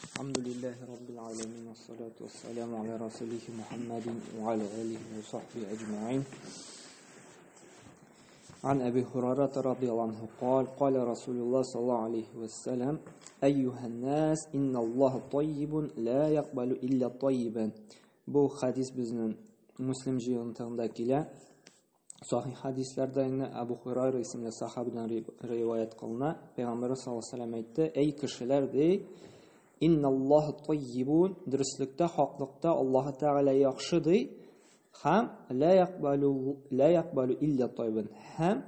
Alhamdulillahi Rabbil alamin, wassalatu wassalamu ala rasulihi Muhammadin wa ala alihi wa sahbihi ajma'in. عن أبي هريرة رضي الله عنه قال قال رسول الله صلى الله عليه وسلم أيها الناس إن الله طيب لا يقبل إلا طيبا. Бу хадис безнең Муслим җыентыгында килә. Сахих хадисләрдә инде Абу Хурайра исемле сахабадан риваять кылына. Пәйгамбәр саллаллаһу алейһи вәсәлләм әйтте: "Әй кешеләр, ди, инналлаһ таййибун, дөреслектә, хаклыкта Аллаһ Тәгалә яхшы, ди, һәм ла якбалу ла якбалу илля таййибан." Һәм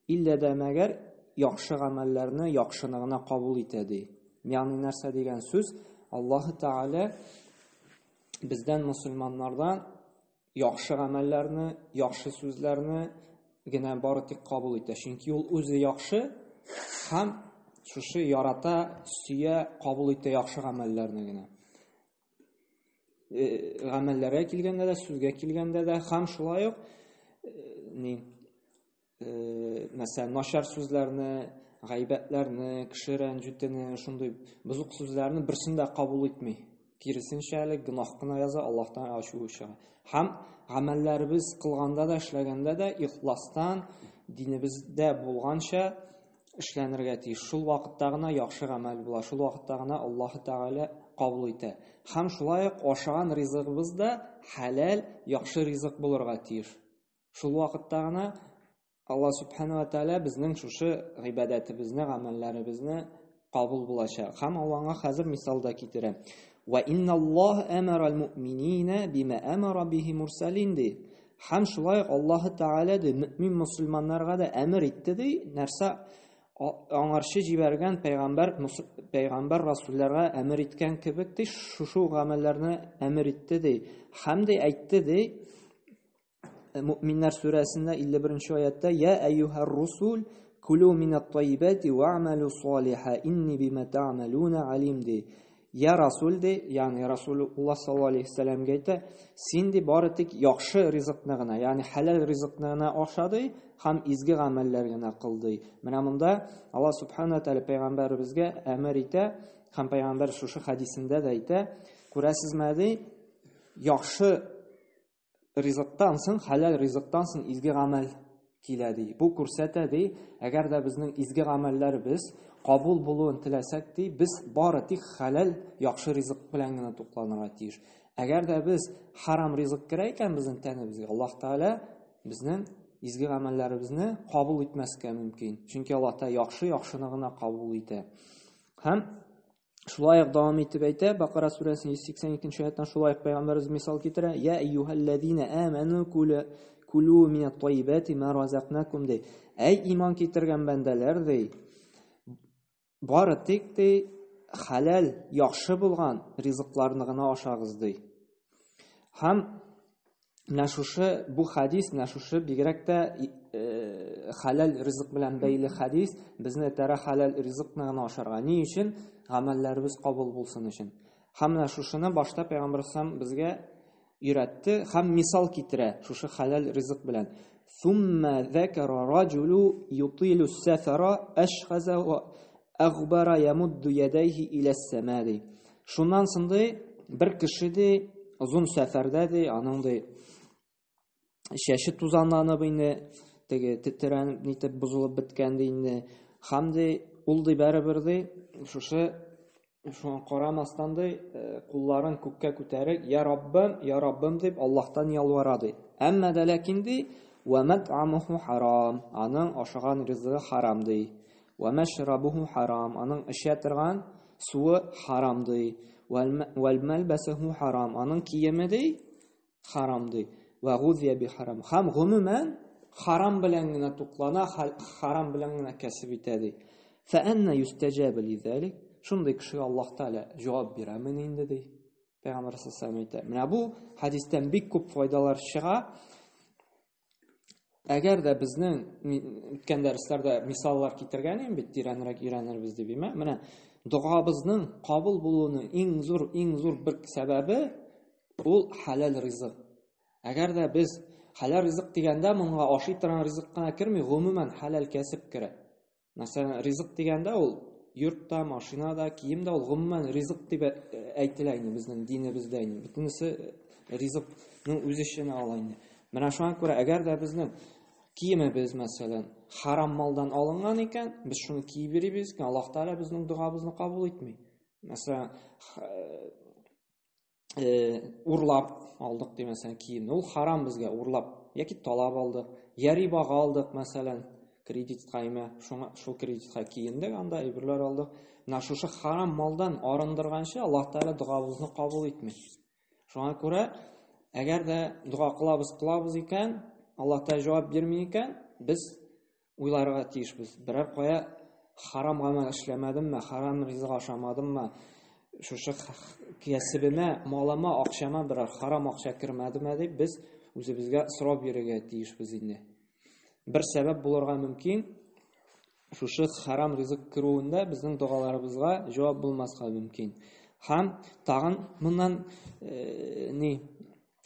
иллә дә мәгәр яхшы гамәлләрне яхшыны гына кабул итә, ди. Ягъни нәрсә дигән сүз? Аллаһ Тәгалә бездән мусульманнардан яхшы гамәлләрне, яхшы сүзләрне генә бары тик кабул итә. Чөнки ул үзе яхшы һәм шушы ярата, сөя, кабул итә яхшы гамәлләрне генә. Гамәлләргә килгәндә дә, сүзгә килгәндә дә һәм шулай ук ни мәсәлән, начар сүзләрне, гайбәтләрне, кеше рәнҗүтене, шундый бозык сүзләрне берсен дә кабул итми. Киресенчә әле гөнаһ кына яза, Аллаһтан ачуы чыга. Һәм гамәлләребез кылганда да, эшләгәндә дә ихластан, динебездә булганча эшләнергә тиеш. Шул вакытта гына яхшы гамәл була, шул вакытта гына Аллаһ Тәгалә кабул итә. Һәм шулай ук ашаган ризыгыбыз да хәләл, яхшы ризык булырга тиеш. Шул вакытта гына Алла Субхану ва Тааля безнең шушы гыйбадәтебезне, гамәлләребезне кабул булачак. Һәм Аллаһ хәзер мисал да китерә. Ва инналлаһ амара муъминина бима амара бихи мурсалин ди. Һәм шулай ук Аллаһ Тааля ди мөмин мусульманнарга да әмер итте ди, нәрсә аңарчы җибәргән пәйгамбәр пәйгамбәр расулларга әмер иткән кебек ди, шушы гамәлләрне әмер итте ди. Һәм ди әйтте ди, Мөминнәр сүрәсендә 51 аятта Я әйюһәр русул кулу минат тайибати ва'малу салиха инни бима та'малуна алим ди. Я Расул ди, ягъни Расулуллаһ саллаллаһу алейһи вәсәлләмгә әйтә, син ди бары тик яхшы ризыкны гына, ягъни хәләл ризыкны гына аша ди һәм изге гамәлләр генә кыл ди. Менә монда Аллаһ субхана тәгалә пәйгамбәребезгә әмер итә һәм пәйгамбәр шушы хадисендә дә әйтә, күрәсезме ди, яхшы ризыктан соң, хәләл ризыктан соң изге гамәл килә ди. Бу күрсәтә ди, әгәр дә безнең изге гамәлләребез кабул булуын теләсәк ди, без бары тик хәләл, яхшы ризык белән генә тукланырга тиеш. Әгәр дә без харам ризык керә икән безнең тәнебезгә, Аллаһ Тәгалә безнең изге гамәлләребезне кабул итмәскә мөмкин. Чөнки Аллаһ Тәгалә яхшы яхшыны гына кабул итә. Һәм шулай ук дәвам итеп әйтә, Бакара сүрәсенең 182 аятына шулай ук пәйгамбәребез мисал китерә: "Я әйюһәлләзина аману кулу кулу минат тайибати ма разакнакум" ди. Әй иман китергән бәндәләр ди, бары тик ди хәләл, яхшы булган ризыкларны гына ашагыз ди. Һәм менә шушы бу хадис, менә шушы бигрәк тә хәләл ризык белән бәйле хадис безне этәрә хәләл ризыкны гына ашарга. Ни өчен? Гамәлләребез кабул булсын өчен. Һәм менә шушыны башта Пәйгамбәр сам безгә өйрәтте һәм мисал китерә шушы хәләл ризык белән. Сумма закара раджулу ютилу сафара ашхаза ва агбара ямудду ядайхи иля сама ди. Шуннан соң ди, бер кеше ди, озын сәфәрдә ди, аның ди чәче тузанланып инде, теге тетрәнеп нитеп бозылып беткән ди инде. Һәм ди, ул ди бәребер ди, шушы шуңа карамастан ди, кулларын күккә күтәреп, я Раббым, я Раббым дип Аллаһтан ялвара ди. Әмма дә ләкин ди, ва мат'амуху харам, аның ашаган ризыгы харам ди. Вә мәшрабуху харам, аның эчә торган суы харам ди. Вәл мәлбәсуху харам, аның киеме ди харам ди. Вә гузия би харам. Һәм гомумән харам белән генә туклана, харам белән генә кәсеп итә ди. Фәәнна юстәҗабу лизалик. Шундый кешегә Аллаһ Тәгалә җавап бирәме инде ди. Пәйгамбәр саллаллаһу әйтә. Менә бу хадистән бик күп файдалар чыга. Әгәр дә безнең үткән дәресләрдә мисаллар китергән идем бит, тирәнрәк өйрәнербез дип, име? Менә догабызның кабул булуының иң зур, иң зур бер сәбәбе ул хәләл ризык. Әгәр дә без хәләл ризык дигәндә монга ашый торган ризык кына керми, гомумән хәләл кәсеп керә. Мәсәлән, ризык дигәндә ул йорт та, машина да, кием дә, ул гомумән ризык дип әйтелә инде безнең динебездә инде. Бөтенесе ризыкның үз эченә ала инде. Менә шуңа күрә, әгәр дә безнең киемебез, мәсәлән, харам малдан алынган икән, без шуны киеп йөрибез икән, Аллаһ Тәгалә безнең догабызны кабул итми. Мәсәлән, урлап алдык ди, мәсәлән, киемне. Ул харам безгә урлап яки талап алдык, я рибага алдык, мәсәлән, кредитка имә, шуңа шул кредитка киендек, анда әйберләр алдык. Менә шушы харам малдан арындырганчы Аллаһ Тәгалә догабызны кабул итми. Шуңа күрә, әгәр дә дога кылабыз, кылабыз икән, Аллаһ Тәгалә җавап бирми икән, без уйларга тиешбез. Берәр кая харам гамәл эшләмәдемме, харам ризык ашамадыммы, шушы кәсебемә, малыма, акчама берәр харам акча кермәдеме дип без үзебезгә сорау бирергә тиешбез инде. Бер сәбәп булырга мөмкин, шушы харам ризык керүендә безнең догаларыбызга җавап булмаска мөмкин. Һәм тагын моннан ни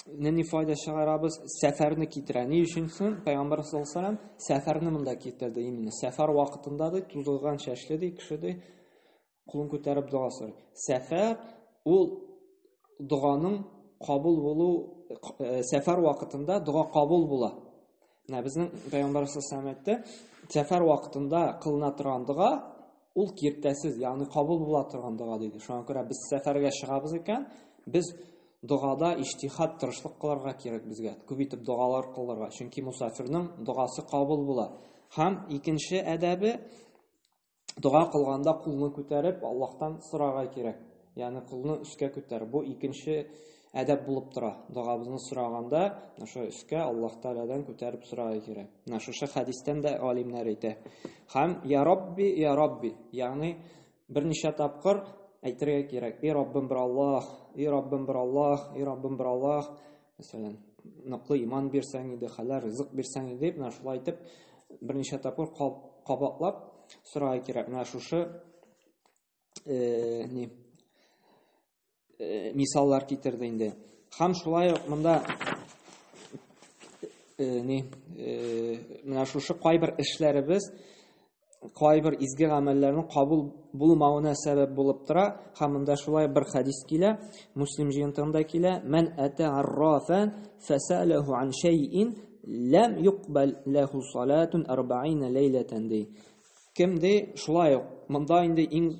нинди файда чыгарабыз? Сәфәрне китерә. Ни өчен соң Пәйгамбәр саллаллаһу алейһи вәсәлләм сәфәрне монда китерде именно? Сәфәр вакытында ди, тузылган чәчле ди, кеше ди, кулын күтәреп дога сорый. Сәфәр ул доганың кабул булу, сәфәр вакытында дога кабул була. Менә безнең Пәйгамбәр саллаллаһу алейһи вәсәлләм әйтте, сәфәр вакытында кылына торган дога ул киртәсез, ягъни кабул була торган дога диде. Шуңа күрә без сәфәргә чыгабыз икән, без догада иҗтихад, тырышлык кылырга кирәк безгә, күп итеп догалар кылырга, чөнки мусафирның догасы кабул була. Һәм икенче әдәбе, дога кылганда кулны күтәреп Аллаһтан сорарга кирәк. Ягъни кулны өскә күтәр. Бу икенче әдәп булып тора. Догабызны сораганда, менә шул өскә Аллаһ Тәгаләдән күтәреп сорарга кирәк. Менә шушы хәдистән дә галимнәр әйтә. Һәм я Рабби, я Рабби, ягъни берничә тапкыр әйтергә кирәк. И Раббым бер Аллаһ, и Раббым бер Аллаһ, и Раббым бер Аллаһ. Мәсәлән, ныклы иман бирсәң иде, хәләл ризык бирсәң иде дип, менә шулай итеп берничә тапкыр кабатлап сорарга кирәк. Менә шушы ни мисаллар китерде инде. Һәм шулай ук монда ни менә шушы кайбер эшләребез кайбер изге гамәлләрнең кабул булмавына сәбәп булып тора. Һәм монда шулай бер хәдис килә, Муслим җыентыгында килә: "Ман ата аррафан фасалаху ан шай'ин лам юкбал лаху салатун 40 ләйләтән" ди. Кем ди, шулай ук монда инде иң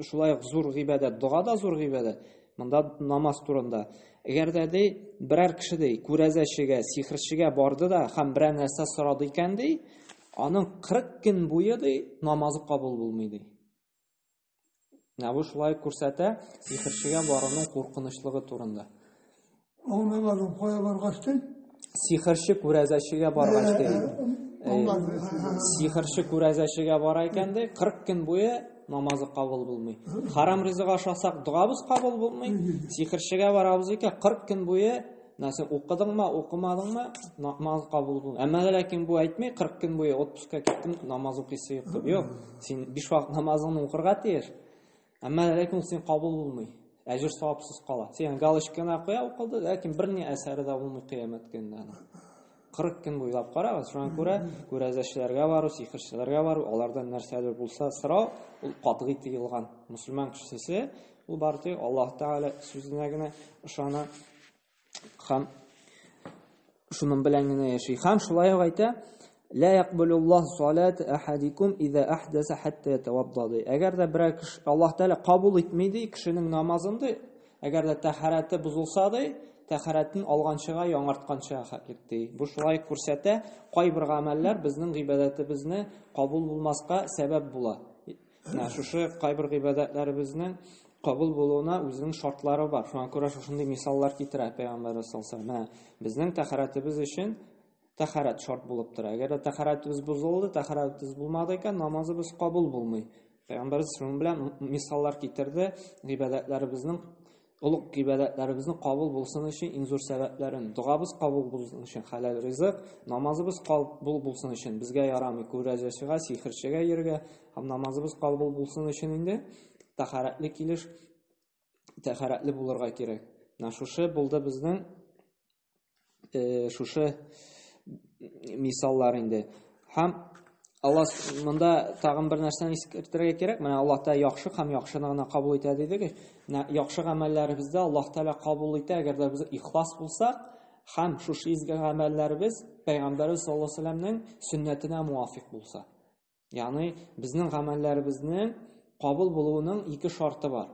шулай ук зур гыйбадәт, дога да зур гыйбадәт. Монда намаз турында. Әгәр дә ди, берәр кеше ди, күрәзәчегә, сихерчегә барды да һәм берәр нәрсә сорады икән ди, аның 40 көн буе ди намазы кабул булмый ди. Менә бу шулай күрсәтә сихерчегә баруның куркынычлыгы турында. Аңламадым, кая баргач ди? Сихерче күрәзәчегә баргач ди. Сихерче күрәзәчегә бара икән ди, 40 көн буе намазы кабул булмый. Харам ризык ашасак, догабыз кабул булмый. Сихерчегә барабыз икән, 40 көн буе Менә син укыдыңмы, укымадыңмы, намаз кабул булмый. Әмма дә ләкин бу әйтми, 40 көн буе отпускка киттем, намаз укыйсы юк дип. Юк, син 5 вакыт намазыңны укырга тиеш. Әмма дә ләкин ул син кабул булмый. Әҗер савапсыз кала. Син галочканы куя укылды, ләкин берни әсәре дә булмый кыямәт көнендә аның. 40 көн буйлап карагыз, шуңа күрә күрәзәчеләргә бару, сихерчеләргә бару, алардан нәрсәдер булса сорау, ул катгый тыелган. Мусульман кешесе ул бары тик Аллаһ Тәгалә сүзенә генә ышана һәм шуның белән генә яши. Һәм шулай ук әйтә, Ла якбалуллаһу салата ахадикум иза ахдаса хатта ятавадда ди. Әгәр дә берәр кеше Аллаһ Тәгалә кабул итми ди кешенең намазын ди, әгәр дә тәһарәте бозылса ди, тәһарәтен алганчыга, яңартканчыга хәтлек ди. Бу шулай күрсәтә, кайбер гамәлләр безнең гыйбадәтебезне кабул булмаска сәбәп була. Менә шушы кайбер гыйбадәтләребезнең кабул булуына үзенең шартлары бар. Шуңа күрә шушындый мисаллар китерә Пәйгамбәрбез саллаллаһу алейһи ва сәлләм. Менә безнең тәһарәтебез өчен тәһарәт шарт булып тора. Әгәр дә тәһарәтебез бозылды, тәһарәтебез булмады икән, намазыбыз кабул булмый. Пәйгамбәрбез шуның белән мисаллар китерде, гыйбадәтләребезнең олуг гыйбадәтләребезнең кабул булсын өчен иң зур сәбәпләрен. Догабыз кабул булсын өчен хәләл ризык, намазыбыз кабул булсын өчен безгә ярамый күрәзәчегә, сихерчегә йөрергә, һәм намазыбыз кабул булсын өчен инде тәһарәтле килеш тәһарәтле булырга кирәк. Менә шушы булды безнең шушы мисаллар инде. Һәм Аллаһ монда тагын бер нәрсәне искәртергә кирәк. Менә Аллаһ Тәгалә яхшы һәм яхшыны гына кабул итә дидек. Менә яхшы гамәлләребездә Аллаһ Тәгалә кабул итә, әгәр дә без ихлас булсак һәм шушы изге гамәлләребез Пәйгамбәрбез саллаллаһу алейһи вәсәлләмнең сөннәтенә муафик булса. Ягъни безнең гамәлләребезнең кабул булуының ике шарты бар.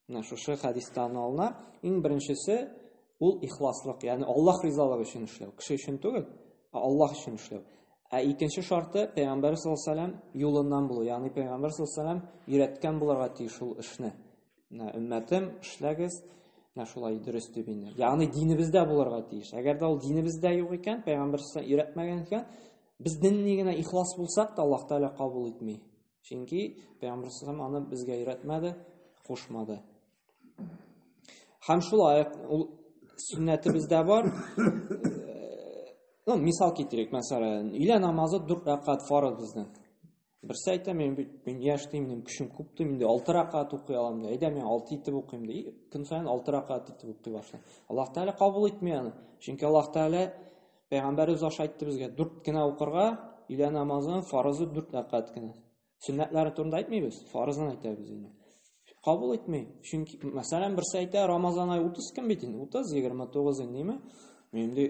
Менә шушы хәдистән алына. Иң беренчесе ул ихласлык, ягъни Аллаһ ризалыгы өчен эшләү, кеше өчен түгел, ә Аллаһ өчен эшләү. Ә икенче шарты Пәйгамбәр саллаллаһу алейһи вәсәлләм юлыннан булу, ягъни Пәйгамбәр саллаллаһу алейһи вәсәлләм өйрәткән булырга тиеш ул эшне. Менә өммәтем, эшләгез, менә шулай дөрес дип инде. Ягъни динебездә булырга тиеш. Әгәр дә ул динебездә юк икән, Пәйгамбәр саллаллаһу алейһи вәсәлләм өйрәтмәгән икән, без динни генә ихлас булсак та Аллаһ Тәгалә кабул итми. Чөнки Пәйгамбәр саллаллаһу алейһи вәсәлләм аны безгә өйрәтмәде, кушмады. Һәм шулай ул сөннәтебездә бар. Ну, мисал китерик, мәсәлән, өйлә намазы 4 рәкать фарыз безнең. Берсе әйтә, мин бит мин яшь дим, минем көчем күп дим, инде 6 рәкать укый алам ди. Әйдә, мин 6 итеп укыйм ди. Көн саен 6 рәкать итеп укый башлый. Аллаһ Тәгалә кабул итми аны. Чөнки Аллаһ Тәгалә Пәйгамбәребез аша әйтте безгә, 4 кенә укырга, өйлә намазының фарызы 4 рәкать кенә. Сөннәтләре турында әйтмибез, фарызын әйтәбез инде. Кабул итми. Чөнки, мәсәлән, берсе әйтә, Рамазан ае 30 көн бит инде, 30, 29 инде, ниме? Мин ди,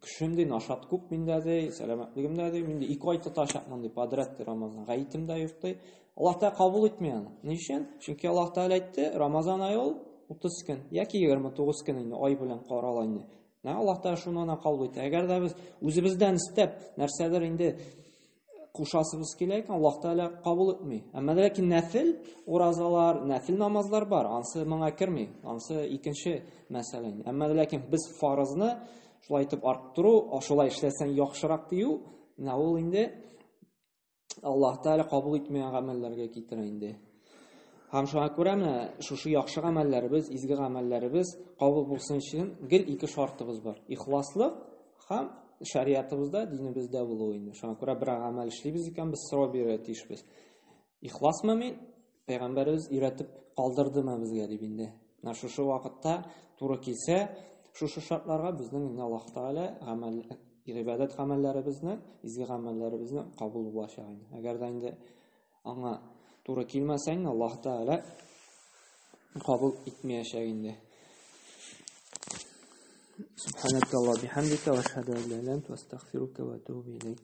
көчем ди, нашат күп миндә ди, сәламәтлегем дә ди, мин ди 2 ай тотачакмын ди, подряд ди Рамазан. Гаетем дә юк ди. Аллаһ Тәгалә кабул итми аны. Ни өчен? Чөнки Аллаһ Тәгалә әйтте, Рамазан ае ул 30 көн яки 29 көн инде, ай белән карала инде. Менә Аллаһ Тәгалә шуны гына кабул итә. Әгәр дә без үзебездән истәп, нәрсәдер инде кушасыбыз килә икән, Аллаһ Тәгалә кабул итми. Әмма ләкин нәфил уразалар, нәфил намазлар бар, ансы моңа керми. Ансы икенче мәсьәлә. Әмма ләкин без фарызны шулай итеп арттыру, шулай эшләсәң яхшырак дию, менә ул инде Аллаһ Тәгалә кабул итмәгән гамәлләргә китерә инде. Һәм шуңа күрә менә шушы яхшы гамәлләребез, изге гамәлләребез кабул булсын өчен гел ике шартыбыз бар. Ихласлык һәм шариатыбызда, динебездә булу инде. Шуңа күрә бер гамәл эшлибез икән, без сорау бирергә тиешбез. Ихласмы мин? Пәйгамбәребез өйрәтеп калдырдымы безгә дип инде. Менә шушы вакытта туры килсә, шушы шартларга безнең инде Аллаһ Тәгалә гамәл гыйбадәт гамәлләребезне, изге гамәлләребезне кабул булачак инде. Әгәр дә инде аңа туры килмәсә инде Аллаһ Тәгалә кабул итмәячәк инде. Субханакаллаһ бихамдика ва ашһаду ан ла иляха илля анта астагфирука ва атубу илейк.